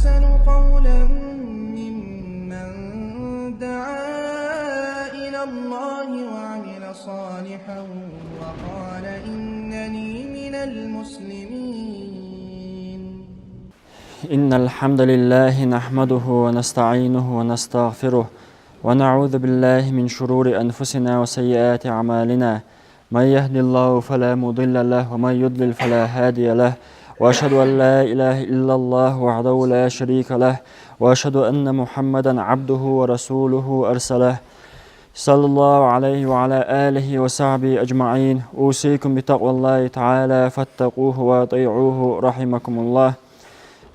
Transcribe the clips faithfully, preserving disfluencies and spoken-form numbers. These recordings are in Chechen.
أحسن قولا ممن دعا إلى الله وعمل صالحا وقال إنني من المسلمين. إن الحمد لله نحمده ونستعينه ونستغفره، ونعوذ بالله من شرور أنفسنا وسيئات أعمالنا. من يهد الله فلا مضل له، ومن يضلل فلا هادي له. وأشهد أن لا إله إلا الله وحده لا شريك له، وأشهد أن محمدا عبده ورسوله أرسله، صلى الله عليه وعلى آله وصحبه أجمعين. أوصيكم بتقوى الله تعالى فاتقوه وأطيعوه، رحمكم الله.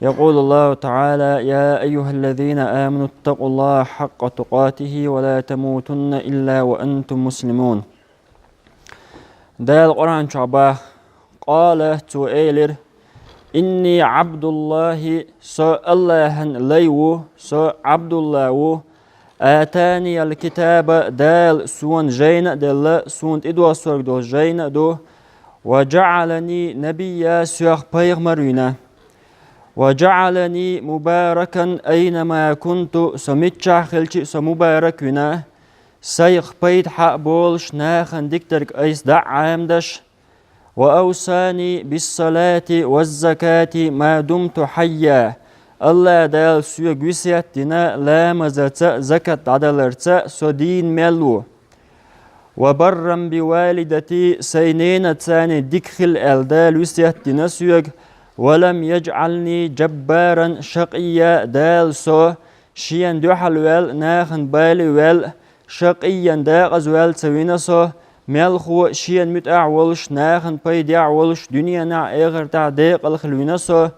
يقول الله تعالى: يا أيها الذين آمنوا اتقوا الله حق تقاته ولا تموتن إلا وأنتم مسلمون. Дала Къуръан чу бах: «Къала», цо элира: «Инни Ӏабдуллахи, со Аллахьан лай ву, со Ӏабдулла ву. Атани аль-китаба, Дала сона жайна а делла, сона тӀедоссорг долу жайна а ду. Ва жаӀалани набийя, соьх пайхамар вина. Ва жаӀалани мубаракан айнама кунту, со миччахь хилча а со мубарак вина. Сайх пайда хьа а болуш, нахана дикадарг айса дӀа а Ӏамадаш. Ва авсани биссалати ваззакати ма думту хьайя. Алла Дала соьга весет дина ламазаца а, закат дӀадаларца а, со дийна мел ву. Ва барран би валидати, сайн ненацани дика хила аьлла Дала весет дина соьга. Ва лам яжӀални жаббаран шакъийя, Дала со шена дуьхьал ваьлла, нахана бали ваьлла, шакъийян декъаза ваьлла ца вина со, мелхо а шена муьтӀахь а волуш, нахана пайдехь а волуш, дуьненахь а, эхартахь а декъала хила вина со.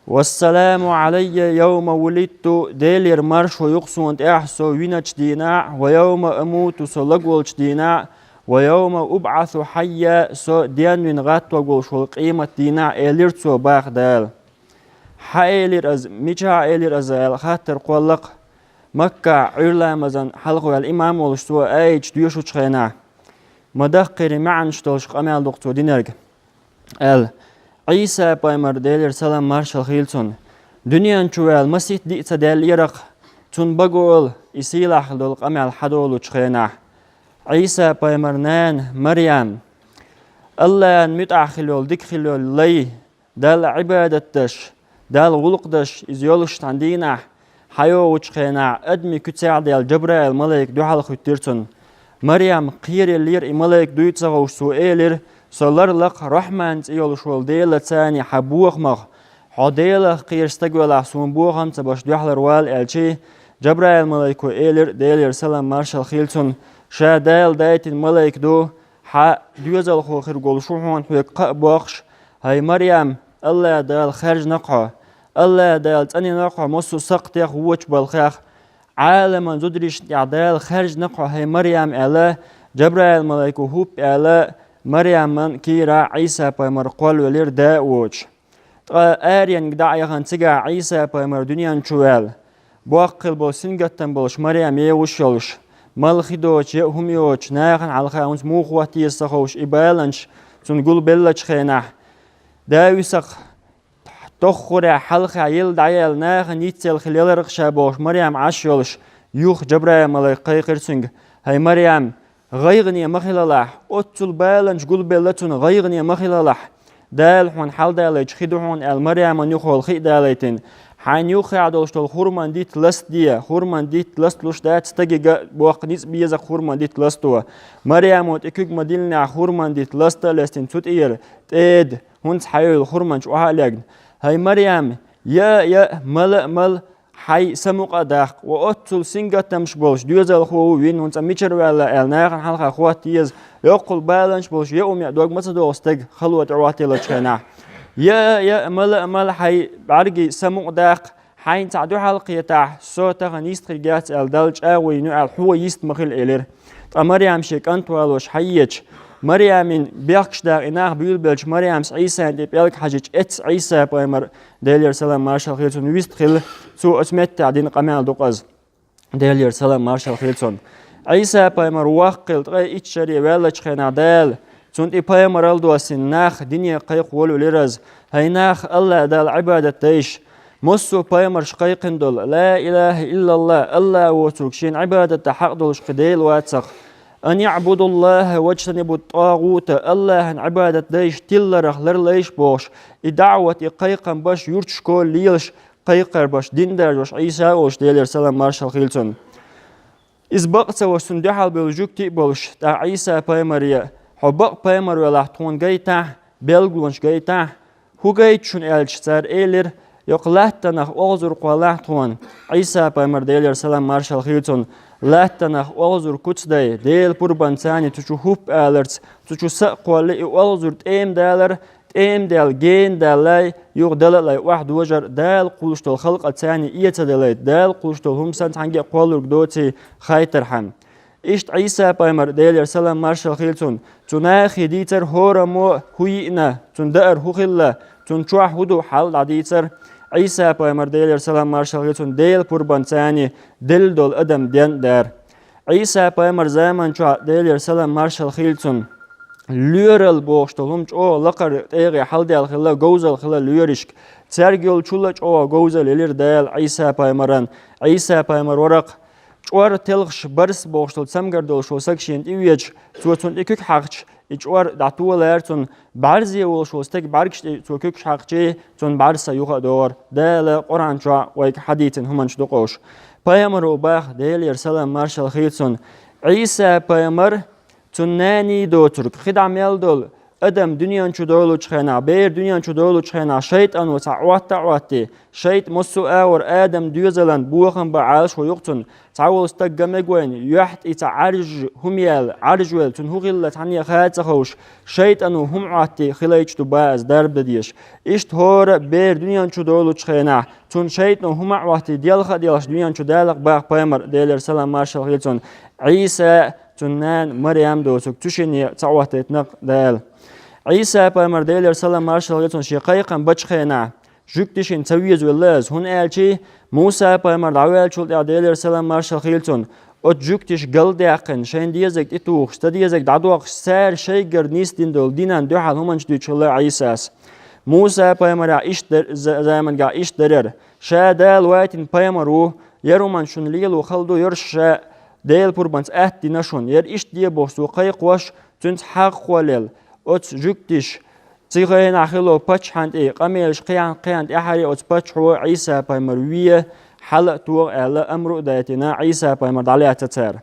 Вассаламу Ӏалайя йовма вулидту, Делера маршо ю-кх суна тӀехь со виначу дийнахь а, ва йовма амуту, со лаг волчу дийнахь а, ва йовма убӀасу хьайя, со денвина гӀаттор волуш волу къемат дийнахь а», — элира цо бах Дала. Хьан элира иза, мичахь элира иза аьлла хаттар кхолла-кх Маккахь Ӏуьйра ламазан хьалха ваьлла имам волуш цо аяташ доьшучу хенахь. Ма даккхийра маьӀнаш долуш къамел ду-кх цо динарг, аьлла. Ӏийса-пайхамар, Делера салам маршалла хийла цунна, дуьнен чу ваьлла масийтта диъ ца даьллера-кх, цунна багахь и сийлахь долу къамел хьадолучу хенахь. Ӏийса-пайхамар нана Марьям, Аллахьан муьтӀахь хила йолу, дика хила йолу лай, Далла Ӏибадат деш, Далла гӀуллакх деш иза йолуш цхьана дийнахь, хьайогӀучу хенахь адамийн куьцехь а даьлла Джабраил-малайк дуьхьал хӀуьттира цунна. Марьям кхераллера и малайк дуй ца хууш, цо элира: «Со ларлакх Рахьман цӀе йолуш волу Делаца, хьан бохамах, хьо Делах кхераш стаг велахь, суна бохам а ца беш дуьхьалара вала», — аьлча, Джабраил-малайко элира, Делера салам маршалла хийла цунна: «Ша Дала дайтина малайк ду, хьан доьзалхо хир волуш ву хьуна хьоьга кхаъ боккхуш, хӀай Марьям, Алла Дала хаьржина-кх хьо, Алла Дала цӀанйина-кх хьо массо а сакхтех, вочу балхех, Ӏаламан зударшна тӀехь Дала хаьржина-кх хьо, хӀай Марьям», — аьлла, Джабраил-малайко хӀуппа аьлла, Марьяман кийрахь Ӏийса-пайхамар кхоллавелира да а воцуш. Ткъа аренга дӀа а яхана, цигахь Ӏийса-пайхамар дуьнен чу ваьлла, боккха хила болу сингаттам болуш Марьям егӀуш йолуш, мала хи доцуш, яа хӀума йоцуш, нахана хьалха хӀинца муха хӀотта еза ца хууш, и баланаш цунна гулбеллачу хенахь, Дависах тоххурехь, хьалхахь елла дӀаяьлла, нахана йицъелла хила яларх ша бохуш, Марьям Ӏаш йолуш, юха Джабраил-малайк кхайкхира цуьнга: «ХӀай Марьям, гӀайгӀане ма хилалахь, оццул баланаш гулбелла цунна, гӀайгӀане ма хилалахь. Дала хьуна хьалдалайча хи ду хьуна», — аьлла, Марьяман юххехула хи а далайтина. «Хьайна юххехь долуш долу хурман дитт ластаде, хурман дитт ласталуш дац стагига, боккха ницкъ беза-кх хурман дитт ласто». Марьямо тӀе куьг ма-диллинехь, хурман дитт ласта а лестина, цу тӀера тӀеда хӀинца хьайолу хурманча охьа а легна: «ХӀай Марьям, яа а яа, мала а мала, хьайн са мукъа а даккха, ва оццул сингаттамаш болуш доьзалхо ву вина, хӀинца мичара ваьлла аьлла, нахана хьалха хӀотта еза, йоккхул баланаш болуш яа хӀума яа дог ма ца догӀу стаг хало тӀе Ӏоттаеллачу хенахь. Яа а яа, мала а мала, хьайн бӀаьргийн са мукъа даккха, хьайна цхьаъ дуьхьал кхетахь, со тахана йист хир яц аьлла, Далла чӀагӀо йина ю аьлла, хьо йист ма хила», — элира. Ткъа Марьям шен кӀант валош хьаеъча, Марьямин бехкаш дакъа и нах буьйлабелча, Марьямс Ӏийсан тӀе пӀелг хьажийча, эццахь Ӏийса-пайхамар, Делера салам маршалла хийла цунна, вист хилла, цо оцу меттехь дина къамел ду-кх иза. Делера салам маршалла хийла цунна. Ӏийса-пайхамар воккха хилла, ткъе итт шаре ваьллачу хенахь, Дала цунна тӀе пайхамаралла доссийна, нах дине кхайкха волавелира иза: «ХӀай нах, Алла Далла Ӏибадат дайша, Массо а пайхамарша кхайкхина долу: «Ла илаха иллаллах», Аллах воцург шена Ӏибадатта хьакъ долуш кхин Дела вацахь. «Ан яъбудуллаха ваджтанибу тӀагӀута», Аллахьан Ӏибадат дайша тилларх ларлайша бохуш, и даӀват, и кхайкхам беш юрташкахула лелаш, кхайкхар беш, дин даржош Ӏийса а волуш, Делера салам маршалла хила цунна. Иза бакъ ца волуш, цунна дуьхьал бевлла жуьгти а болуш, тӀаккха Ӏийса пайхамаре: «Хьо бакъ пайхамар велахь, тхуна гайтахь, белгалонаш гайтахь». «ХӀун гайта шуна?» аьлча, цара элира: «Йоккха латтанах оьгӀазлур кхоллахь тхуна». Ӏийса пайхамар, Делера салам маршалла хила цунна, латтанах оьгӀазлур куц дай, Делан пурбанца цу чу хӀуп аларца, цу чу са а кхолла, и оьгӀазлур тӀема далар, тӀема даьлла, гена даллалц, юха дала а лай охьадожар, Дала кхуллуш долу халкъаца царна эца далайта, Дала кхуллуш долу хӀума санна цхьаьнгге а кхоллург доций хайтархьама. Иштта Ӏийса пайхамар, Делера салам маршалла хила цунна, цу нахе дийцар хӀораммо хӀун йиъна, цунна даар хӀун хилла, цунна чохь хӀун ду хьал дӀадийцар. Ӏийса пайхамар, Делера салам маршалла хила цунна, Делан пурбанца царна делла долу адам ден а дара. Ӏийса пайхамар заман чохь, Делера салам маршалла хила цунна, лоьрал бохуш долу хӀума чӀогӀа лакхара тӀегӀе хьалдаьлла хилла, говзалла хилла лоьрашка. Цаьрга йолчул а чӀогӀа говзалла елира Дала Ӏийса пайхамаран. Ӏийса пайхамар вара-кх чкъор телхаш барс бохуш долу цамгар долуш волу саг шена тӀевеача, цо цунна тӀе куьг хьаькхча, и чкъор дӀатолара цунна, бӀаьрзе волуш волу стаг бӀаьргаш тӀе цо куьгаш хьаькхчий, цунна бӀаьрса юха а догӀура. Дала Къуръан чохь вайга хьадийцина хӀуманаш ду-кх уьш. Пайхамаро баха, Делера салам маршалла хила цунна, Ӏийса пайхамар, цунна наний доцург, кхидӀа мел долу адам дуьнен чу долучу хенахь, бер дуьнен чу долучу хенахь, шайтӀано цхьа Ӏотта а Ӏоттий, шайтӀа массо а агӀор Адам доьзалан бохам бан Ӏалашо ю-кх цунна. Цхьаволу стаг ган мега вайна, юьхь тӀе цхьа Ӏаьржа хӀума яьлла, Ӏаьржа велла, цунна хӀун хилла цхьанне а хаа ца ховш, шайтӀано хӀума Ӏоттий хилайча ду база дарба дан дезаш. Иштта хӀора бер дуьнен чу долучу хенахь, цунна шайтӀано хӀума а Ӏоттий, делха а делхаш дуьнен чу далакъ баха пайхамар, Делера салам маршалла хила цунна, Ӏийса, цунна нана Марем доцург, цу шинне ца Ӏоттийтинакъ Дала. Ӏийса пайхамар, Делера салам маршалла хила цунна, шен кхайкхам бачу хенахь, жуьгти шина ца везавелла иза, хӀунда аьлча Муса пайхамар дӀаваьллачул тӀаьхьа, Делера салам маршалла хила цунна, оцу жуьгтиша галдаьккхина, шайна дезарг тӀетухуш, ца дезарг дӀадоккхуш, цара шайгара нисдина долу динан дуьхьал хӀуманаш дуьйцуш хилла Ӏийсас. Муса пайхамарехь иштта дар-, за-, замангахь иштта дарара. Ша Дала вайтина пайхамар ву, яра хӀуманаш шуна лело хала ду, яра ша Делан пурбанца атта дина шуна, яра иштта де бохуш цо кхайкхош, цуьнца хьагӀ кхоллаелла, оцу жуьгтиша, цигахь хилла паччахьан тӀе къамелаш кхиъна, кхиъна тӀаьхьара оцу паччахьо Ӏийса пайхамар ве, хьала а тоха аьлла, амру а дайтина, Ӏийса пайхамар дӀалаьцна цара.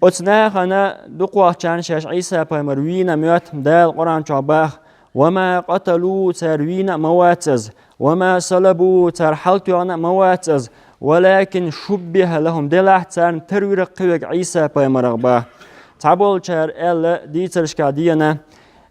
Оцу нахана дукхахчарна шаьш Ӏийса пайхамар вийна моьтту Дала Къуръан чохь баха: «Ва ма къаталу», цара вийна а ма вац иза, «ва ма салабу», цара хьалтоьхна а ма вац иза, «валакин шуббиха лахум», делахь царна тарвира кхин верг Ӏийса пайхамарах баха. Цхьаболчара аьлла дийцаршкахь дена,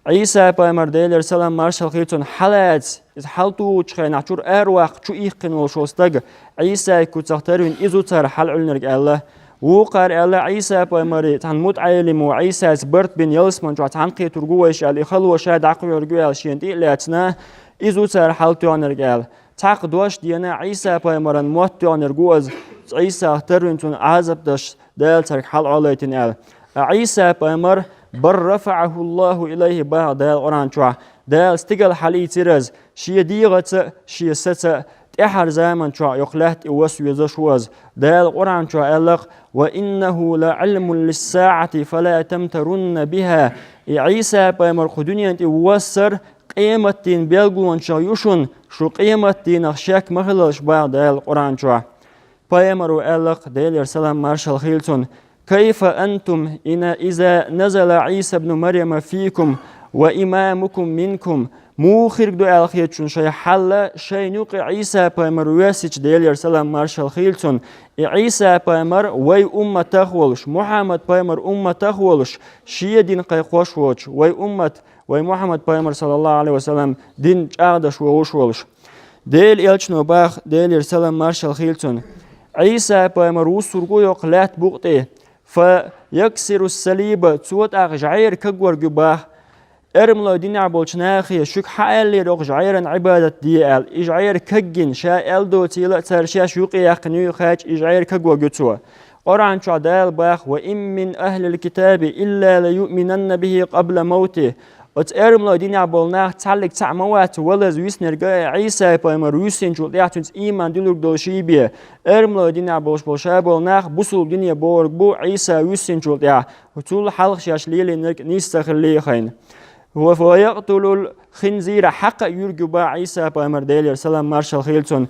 Ӏийса пайхамар, Делера салам маршалла хила цунна, хьалаца, иза хьалтухучу хенахь чуьра араваккха чу иккхина волуш волу стаг, Ӏийсай куьцах тарвина, иза ву цара хьалаӀуьллинарг аьлла. Вукхара аьлла, Ӏийса пайхамаре цхьана мутаӀелимо Ӏийсас барт бина ялсаман чохь цхьаьна кхетарг ву вайша аьлла, и хало ша дӀакхоьхьург ю аьлла шена тӀе а лаьцна, иза ву цара хьалтоьхнарг аьлла. Цхьаккха дош дена, Ӏийса пайхамаран мотт тоьхнарг ву иза, Ӏийсах тарвина цунна Ӏазап деш, Дала цаьрга хьалаӀоллийтина аьлла. Ткъа Ӏийса пайхамар, «бар рафаӀаху Аллаху илайхи», баха Дала Къуръан чохь, Дала стигала хьалийцира иза, шен дегӀаца а, шен саца а, тӀаьхьара заман чохь йоккха лаьтта тӀе васа везаш ву иза. Дала Къуръан чохь аьлла-кх: «Ва иннаху ла Ӏилмун лиссаӀати фала тамтарунна биха». И Ӏийса пайхамар кху дуьнен тӀе воссар къематдийнан белгалонех ю шуна, шу къематдийнах шек ма хилалаш, баха Дала Къуръан чохь. Пайхамаро аьлла-кх, Делера салам маршалла хила цунна: «Кайфа антум ина иза назала Ӏийса бну Марьяма фикум ва имамукум минкум?» Муха хирг ду аьлла хета шуна шайн хьал, шайна юкъе Ӏийса пайхамар воьссича, Делера салам маршалла хила цунна? И Ӏийса пайхамар вай умматах а волуш, Мухьаммад пайхамар умматах а волуш, шен дин кхайкхош а воцуш, вай уммат, вай Мухьаммад пайхамар, саллаллаху Ӏалайхи ва саллам, дин чӀагӀдеш вогӀуш а волуш. Делан элчано баха, Делера салам маршалла хила цунна: Ӏийса пайхамар вуссург ву йоккха лаьтта букъа тӀе, «фа яксиру салиба», цо тӀаккха жӀайра кагорг ю баха. Эрмалой динехь болчу нахе шуьга хьан аьллера окху жӀайран Ӏибадат де аьлла, и жӀайра кагйина, ша аьлла доцийла а цара шаьш юкъе яьккхина юй хаьттича, и жӀайра кагорг ю цо. Къуръан чохь Дала баха: «Ва ин мин ахлил китаби илла ла юъминанна бихи къабла мавти». Оцу эрмалойн динехь болу нах цхьаллиг цхьаъ ма вац, валаза виснарг а, Ӏийса-пайхамар вуьссинчул тӀаьхьа цуьнца ийман дуьллург долуш а бен. Эрмалойн динехь болуш болу ша болу нах бусулба дине богӀург бу Ӏийса вуьссинчул тӀаьхьа, цул хьалха шаьш лелийнарг нийса ца хилла а хьайна. «Ва, ва якътулул хинзира», хьакха а юьрг ю бах Ӏийса-пайхамар, Делера салам маршалла хуьлда цунна.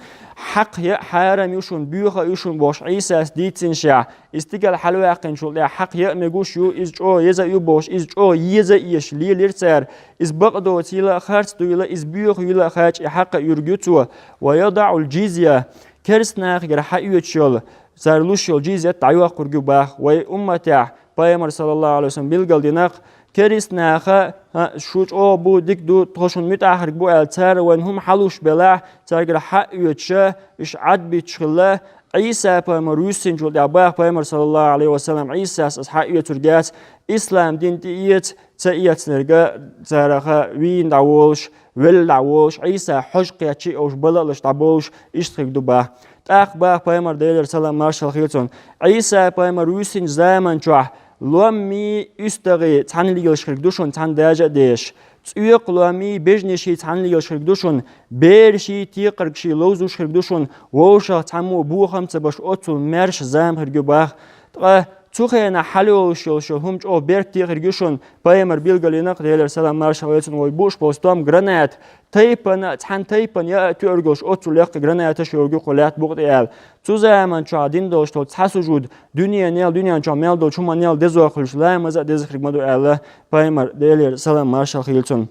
Хьакха яа хьарам ю шуна, боьха а ю шуна бохуш Ӏийсас дийцинчехь, иза стигала хьалаваьккхинчул тӀаьхьа хьакха яа мегаш ю, иза чӀогӀа еза а ю бохуш, иза чӀогӀа еза а езаш лелира цара. Иза бакъдоцийла а, харц дуйла а, иза боьха юйла а хьаьжча, и хьакха а юьрг ю цо. «Ва ядаӀул джизья», керста нахагара хьаоьцуш йолу, цара луш йолу джизьят дӀайоккхург ю бах. Вай умматехь пайхамар, саллаллаху Ӏалайхи ва саллам, билгал динарг, керста наха, а, шу чӀогӀа бу, дика ду, тхо шуна муьтӀахь хирг бу аьлла, цара вайна хӀума хьалуш белахь, царгара хьаоьцуша, уьш Ӏадбиташ хилла, Ӏийса-пайхамар вуьссинчул тӀаьхьа баха пайхамар, саллаллаху Ӏалайхи ва саллам, Ӏийсас аса хьаоьцург яц, ислам дин тӀеэца, ца эцнарга цараха вийна дӀаволуш, велла дӀаволуш, Ӏийса хьожа кхеччи а уьш балалаш дӀаболуш, иштта хирг ду баха. ТӀаккха баха пайхамар, Делера салам маршалла хуьлда цунна, Ӏийса-пайхамар вуьссинчу заман чохь ломмий, уьстагӀий цхьаьна лелаш хирг ду шуна, цхьаьна дажа а дезаш. ЦӀоькъа ломмий, бежанаший цхьаьна лелаш хирг ду шуна, бераший, текхаргаший ловзуш хирг ду шуна, вовшах цхьаммо бохам ца баш оццул маьрша зама хирг ю баха. Ткъа цу хенахь хьалайолуш йолуш йолу хӀума чӀогӀа беркате а хирг ю шуна, пайхамар билгалйинарг, Делера салам маршалла хуьлда цунна, вай бууш болу стом гранат, тайпана, цхьана тайпана яа а тоьург йолуш оццул лекха гранаташ йогӀу кху лаьтта букъа тӀе аьлла. Цу заман чохь дина долуш долу цхьа сужуд, дуьненал, дуьнен чохь мел долчу хӀуманал дезо хуьлуш, ламаза а деза хирг ма ду аьлла, пайхамар, Делера салам маршалла хуьлда цунна.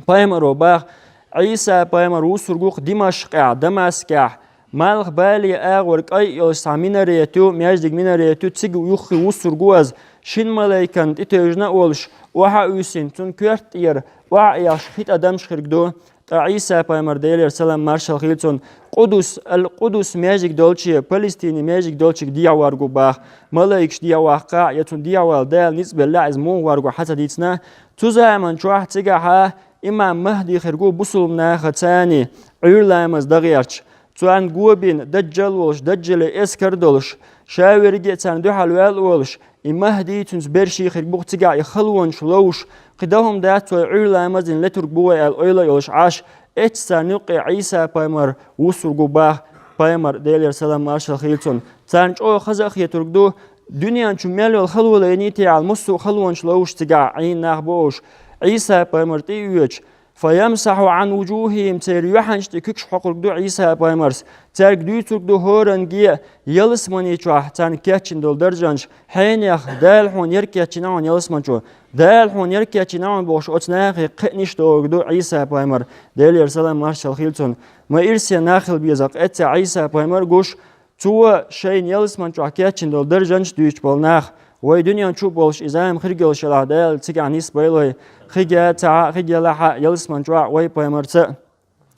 Пайхамаро баха, Ӏийса-пайхамар вуссург ву-кх Димашкъехь, Дамаскехь, малхбале агӀор кӀай а йолуш цхьа минарет ю, маьждиг минарет ю, цига юххе вуссург ву иза, шина малайкана тӀетевжина а волуш, охьа а вуьссина, цуьнан коьрта тӀера охьа а ехаш хи тӀадамаш хирг ду. Ткъа Ӏийса-пайхамар, Делера салам маршалла хуьлда цунна, Къудус, ал-Къудус маьждиг долче, Палестине маьждиг долчуьнга дехьавор ву баха. Малайкаш дехьаваккхахь а, я цунна дехьавала Дала ницкъ беллехь а, иза муха вор ву хьан ца дийцина. Цу заман чохь цигахьа имам Махди хирг ву бусулба нахаца цхьаьна, Ӏуьйра ламаз дан гӀерташ. Царна го бина, даджал волуш, даджалан эскар долуш, ша верриге а царна дуьхьал ваьлла а волуш, и Махди, цуьнца берриш хирг бу-кх цигахь, и халонаш ловш, кхин дан хӀума дац, вай Ӏуьйра ламаз дина летург бу вай аьлла ойла а йолуш Ӏаш, эццахь царна юккъе Ӏийса-пайхамар вуссург ву баха, пайхамар, Делера салам маршалла хуьлда цунна. Царна чӀогӀа хаза а хетург ду, дуьнен чу мел йолу хало лайнийта аьлла, массо а халонаш ловш цигахь Ӏийна нах бу уьш, Ӏийса-пайхамар тӀе а оьцуш, «Фаямсахьу Ӏан вуджухихим», церан юьхьанчу тӀе куьгаш хьокхург ду Ӏийса-пайхамарс. Цаьрга дуьйцург ду хӀоранге а, ялсамани чохь царна кечйина долу даржанаш, хьенех, Дала хьуна яра кечйина хьуна ялсамани чу, Дала хьуна яра кечйина хьуна бохуш, оцу нахе кхиънаш догӀург ду Ӏийса-пайхамар, Делера салам маршалла хуьлда цунна. Ма ирсе нах хила беза-кх эццахь Ӏийса-пайхамар гуш, цо шайна ялсамани чохь кечйина долу даржанаш дуьйцуш болу нах. Вай дуьнен чу а болуш, и зама хирг йолуш елахь, Дала цигахь нисбайла вай, хига ца Ӏа, хига елахь а, ялсамани чохь а вай пайхамарца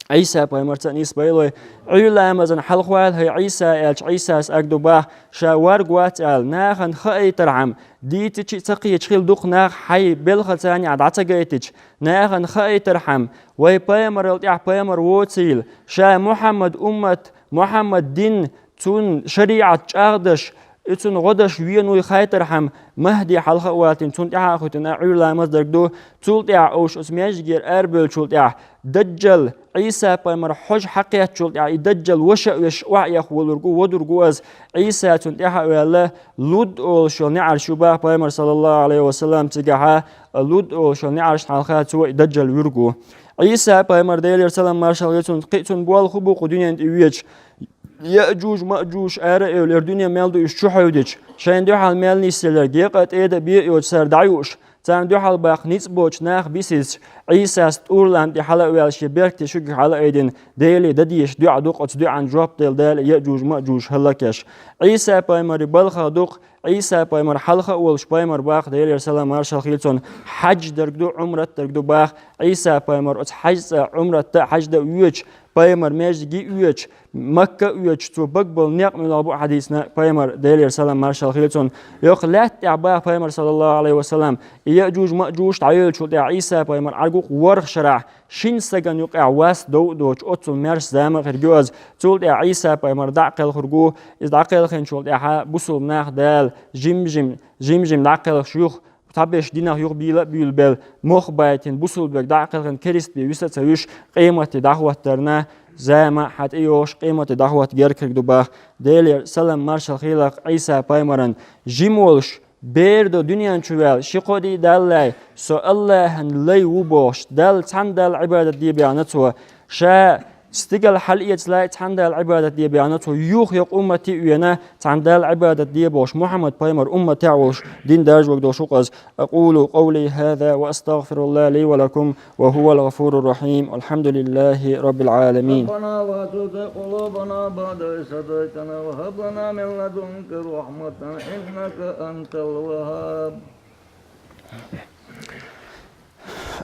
а, Ӏийса-пайхамарца а нисбайла вай. Ӏуьйра ламазана хьалхавала хӀай Ӏийса аьлча, Ӏийсас аьрг ду баха, ша вор ву-кх аьлла, нахана хаийтархьама, дийцича а ца кхеташ хилла ду-кх нах, хьайн белхаца а дӀа ца гайтича, нахана хаийтархьама, вай пайхамарал тӀаьхьа пайхамар воцийла, ша Мухьаммад уммат, Мухьаммад дин, цуьнан шариӀат чӀагӀдеш, и цуьнан гӀо деш вен вуй хайтархьама, Махди хьалха а ватийна, цунна тӀаьхьа а хӀиттина, Ӏуьйра ламаз дерг ду. Цул тӀаьхьа уьш оцу маьждигера арабевллачул тӀаьхьа, даджал, Ӏийса-пайхамар хьожа хьакхеттачул тӀаьхьа, и даджал ваша а веш, охьаэха волург ву, водург ву иза. Ӏийса цунна тӀаьхьа а ваьлла, Луд олуш йолу неӀарш ю баха пайхамар, саллаллаху Ӏалайхи ва саллам, цигахьа, Луд олуш йолу неӀаршна хьалха цо и даджал вуьрг ву. Ӏийса-пайхамар, Делера салам маршалла хуьлда цунна, кхин а цуьнан болх хӀун бу-кх дуьнен тӀе везаш? Яъжуж-Маъжуж ара а эвла, яра дуьне мел ду уьш чухьевдича, шайна дуьхьал мел нисъелларг екъа а, тӀеда а бен а йоцуш цара дӀайууш, царна дуьхьал баккха ницкъ боцуш нах бисийтича, Ӏийсас тӀура-лам тӀе хьала а ваьлла, шен беркате шуьгахь хьала а айдина, Деле дан дезаш доӀа ду-кх, оцу доӀанна жоп делла Дала Яъжуж-Маъжуж хӀаллакъеш. Ӏийса-пайхамаран балхах ду-кх, Ӏийса-пайхамар хьалха а волуш пайхамар баха, Делера салам маршалла хуьлда цунна, хьаьж дерг ду, Ӏумрат дерг ду баха, Ӏийса-пайхамар оцу хьаьжцӀа Ӏумрат дан а, хьаьж дан а воьдуш, пайхамар маьждиге а воьдуш, Макка а воьдуш, цо бага болу некъ муьлха бу хьадийцина пайхамар, Делера салам маршалла хуьлда цунна. Йоккха лаьтта тӀехь баха пайхамар, саллаллаху Ӏалайхи ва саллам, и Яъжуж-Маъжуж дӀайевллачул тӀаьхьа Ӏийса-пайхамар Ӏаргу-кх ворхӀ шарахь, шина стагана юкъахь вас дов а доцуш, оццул маьрша зама а хирг ю иза. Цул тӀаьхьа Ӏийса-пайхамар дӀа а кхелхург ву, иза дӀакхелхинчул тӀаьхьа бусулба нах Дала жим-жим, жим-жим дӀакхелхаш юха, цхьаберш динах юха бийла а буьйлабелла, мох байтина, бусулба верг дӀа а кхелхина, керист бе виса а ца вуьш, къематди дӀахӀоттарна зама хьан тӀе йолуш, къематди дӀахӀотта гергарг ду боху. Делера салам маршалла хуьлда Ӏийса пайхамарна, жима волуш, бер до дуьнен чу ваьлла, ши-кхо де а даллалц, со АллахӀан лай ву бохуш, Далла, цхьана Далла Ӏибадат де баьхна цо, ша стигала хьалаэцалц цхьана Далла Ӏибадат де баьхна цо, юха йоккха уммате а вена, цхьана Далла Ӏибадат де бохуш, Мухьаммад пайхамар умматехь а волуш, дин даржорг долуш ву-кх иза. أقول قولي هذا وأستغفر الله لي ولكم وهو الغفور الرحيم. والحمد لله رب العالمين. ربنا لا تزغ قلوبنا بعد إذ هديتنا وهب لنا من لدنك رحمة إنك أنت الوهاب.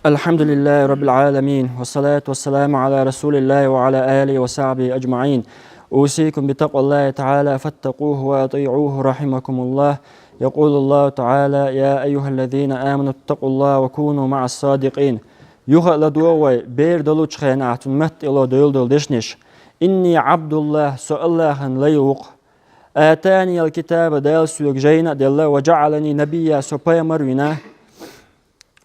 الحمد لله رب العالمين، والصلاة والسلام على رسول الله وعلى آله وصحبه أجمعين. أوصيكم بتقوى الله تعالى فاتقوه وأطيعوه رحمكم الله. يقول الله تعالى: يا أيها الذين آمنوا اتقوا الله وكونوا مع الصادقين. Юха а ладогӀа вай, бер долучу хенахь цунна матта тӀе ло девлла долу дешнаш. إني عبد الله, со АллахӀан лай ву-кх. آتاني الكتاب, Дала соьга жайна а делла, وجعلني نبيا, со пайхамар вина.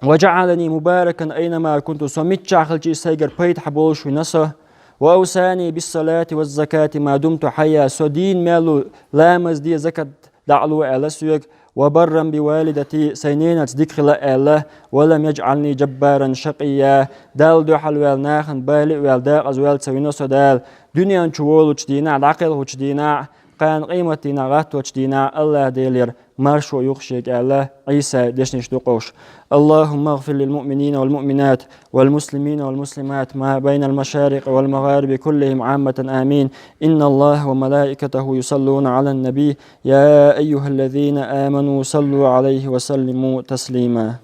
وجعلني مباركا أينما كنت, со миччахь хилча а сайгара пайда хьан болуш вина со. وأوصاني بالصلاة والزكاة ما دمت حيا, со дийна мел ву ламаз де, закат дӀа а ло аьлла соьга. وبرا بوالدتي, сайн ненаца дика хила аьлла. ولم يجعلني جبارا شقيا, Далла дуьхьал ваьлла, нахана бала а ваьлла, декъаза ваьлла ца вина со Дала. Дуьнен чу волучу дийнахь, дӀакхелхучу дийнахь, кхана къематдийнахь, гӀатточу дийнахь АллахӀ Делера маршо ю-кх шега аьлла, Ӏийса дешнаш ду-кх уьш. اللهم اغفر للمؤمنين والمؤمنات والمسلمين والمسلمات ما بين المشارق والمغارب كلهم عامة آمين. إن الله وملائكته يصلون على النبي يا أيها الذين آمنوا صلوا عليه وسلموا تسليما.